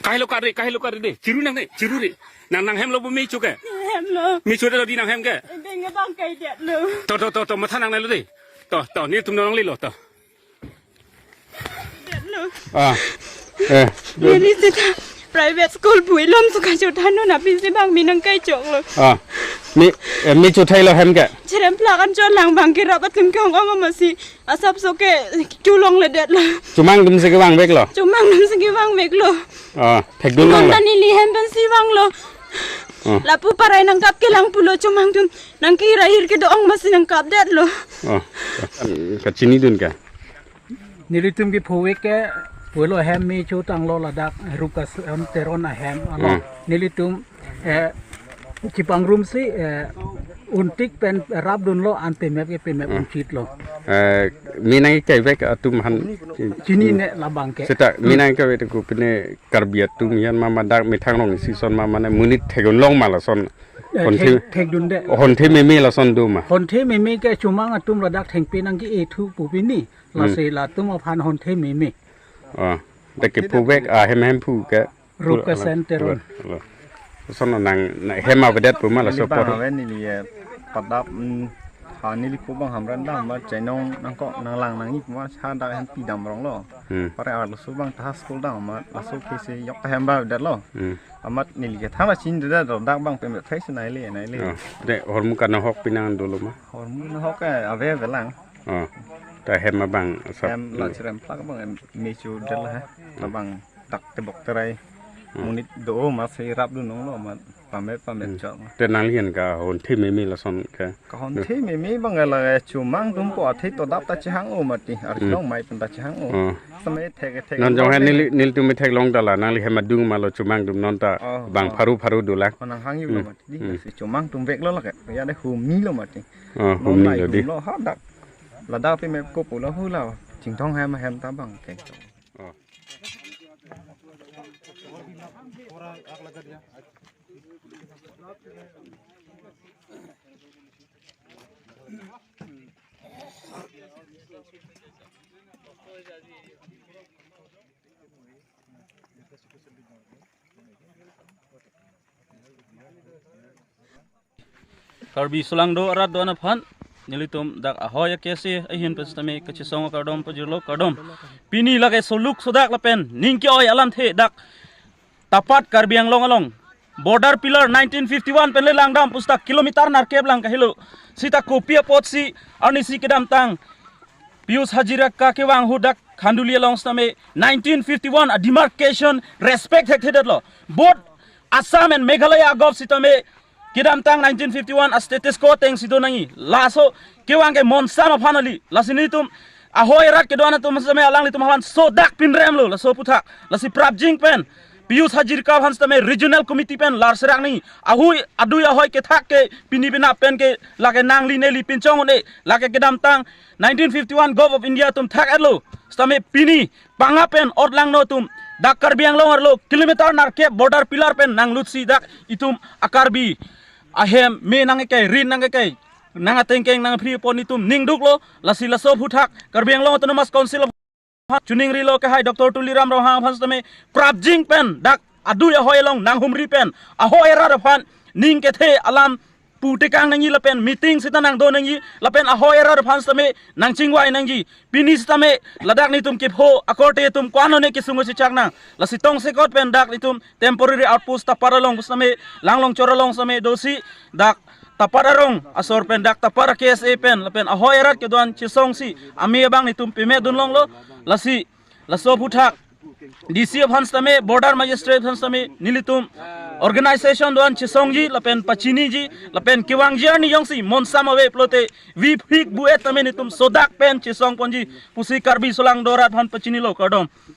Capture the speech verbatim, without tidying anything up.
Kahelo kari, kahelo kari de. Chiru nang de, chiru de. Nang nanghem lo bo me cho ke. Hem lo. Me cho de lo di nanghem ke. Denge bang kai det lo. To, to, to, to, matha nangnelo de. To, to, nelitum nanglelo, to. Det lo. Ah. Eh. Neli sita private school pu ilom su kachothan non aphi si bang me nang kai chok lo. Ah. Me, eh, me chothai lo hem ke. Cherem plak an chot lang bang kerap atum ke ong ong ma si. Asap so ke chulong le det lo. Chomang atum si kevang vek lo. Chomang atum si kevang vek lo. Ah, thekdun Non lo. Tani li hem pen si vang lo. Ah. Lapu parai nangkap kelang pulo chomang atum. Nang kira hir kedo ong ma si nangkap det lo. Ah. Kachinidun ke. Nelitum kepho vek ke pulo hem me chotang lo ladak Rukasen Teron ahem alo. Hmm. Nelitum, eh, chipangrum si, eh, untik pen rapdun lo an pemep ke pemep Hmm. unchit lo. Eh, me nangkai vek atum aphan. Chinine labang ke. Seta me nangkai vek ko pine Karbi atum yan ma ma dak methang rong isi son ma mane monit thekdun long ma lason. Eh, Honthe thek, thekdun de. Honthe meme lason do ma. Honthe meme ke chomang atum ladak thengpi nang ke ethu pu pini. Hmm. Lasi latum aphan honthe meme. Ah, dak kepho vek ahem hem phu ke. Rukasen Teron. Alo, alo. Son nang, nang hem avedet pu ma laso Neli bang apor. Ave neli ye padap, mm, ha neli phu bang Hamren dam ma chenong nangkok nanglang nangji pu ma sa dak hem pidam rong lo. Hmm. Pare arloso bang ta school dam ma laso ke si yok ta hem ba det lo. Hmm. Amat neli ke thang la chin det lo dak bang pemep thai si nai le, nai le. Oh, de hormu kanahok pi nang dolo ma. Hormu nahok ke ave ave lang. Oh. Ta hem abang asap. Hem la Hmm. cherem plak bang em me cho det lo ha. Hmm. Labang tak tebok terai. Hmm. Monit do ma si rapdun long lo ma pame pame Hmm. chok. Te nangli an ke honthe meme lason ke. Ka honthe meme bang la chomang atum ko athe to dap ta chehang o mati. Ar Hmm. long mai pen ta chehang o. Oh. Same thek thek Non jong hai neli, nelitum me theklong ta la nangli hem adung ma lo chomang atum non ta Oh, bang oh. pharu pharu do lak. Oh, nang hang yu lo Hmm. mati. Hmm. Si chomang atum vek lo lake. Ya de hum ni lo mati. Oh, Non hum ni nai lo di. hum lo ha dak. Ladak pemep ko pulo hula. Chingthong hem hem ta bang ke. Oh. Karbi solangdo arat do-an aphan nelitum dak ahoi akesi ahin pen sitame kachesong akardom pajirlo kardom. Pini lake soluk sodak lapen ning ke-oi alamthe dak Tapat Karbi Anglong along border pillar nineteen fifty-one pen le langdam pusta kilometer nerkep lang kahelo. Sita kopi apotsi arnisi kedamtang Pius Hazarika kevang ahut dak Khanduli along sitame nineteen fifty-one a demarcation respect thekthedetlo. Both Assam and Meghalaya agop sitame kedamtang nineteen fifty-one a status quo ateng si do nangji. Laso kevang ke monsam aphan kali. Lasi nelitum ahoi arat kedo-an atum sitame alanglitum aphan sodak pinrem lo laso aputhak. Lasi prapjin pen Pius Hazarika aphan sitame regional committee pen lar serak nangji. Ahui adui ahoi kethak ke pini penap pen ke lake nangli neli pinchong un-e lake kedamtang nineteen fifty-one Govt. of India atum thak-etlo. Sitame pini panga pen otlangno atum dak Karbi Anglong arlo kilometer nerkep border pillar pen nanglutsi dak itum a-Karbi ahem me nangkekai, rin nangkekai, nang atengkeng nangphri apot itum ning duklo. Lasi laso aputhak Karbi Anglong Autonomous Council aphan chuning rilo kehai Doctor Tuliram Ronghang aphan sitame prapjin pen dak adui ahoi along nanghumri pen ahoi arat aphan ning kethe alam pu tekang nangji lapen meeting sita nangdo nangji lapen ahoi arat aphan sitame nangchingvai nangji. Pini sitame ladak nelitum kepho akorte atum ko-an one kesung si chak nang. Lasi tongsekot pen dak nelitum temporary outpost Tapat along sitame Langlongchor along sitame dosi dak Tapat arong asor pen dak Tapat a-K S A pen lapen ahoi arat kedo-an chesongsi ame abang nelitum pemedun longlo. Lasi laso aputhak D C aphan sitame, border magistrate aphan sitame, nelitum organization do-an chesongji lapen pachiniji lapen kevangji arni jongsi monsam ave pulote vi phik bu-et tame nelitum sodak pen chesong ponji pusi Karbi solangdo arat aphan pachinilo kardom.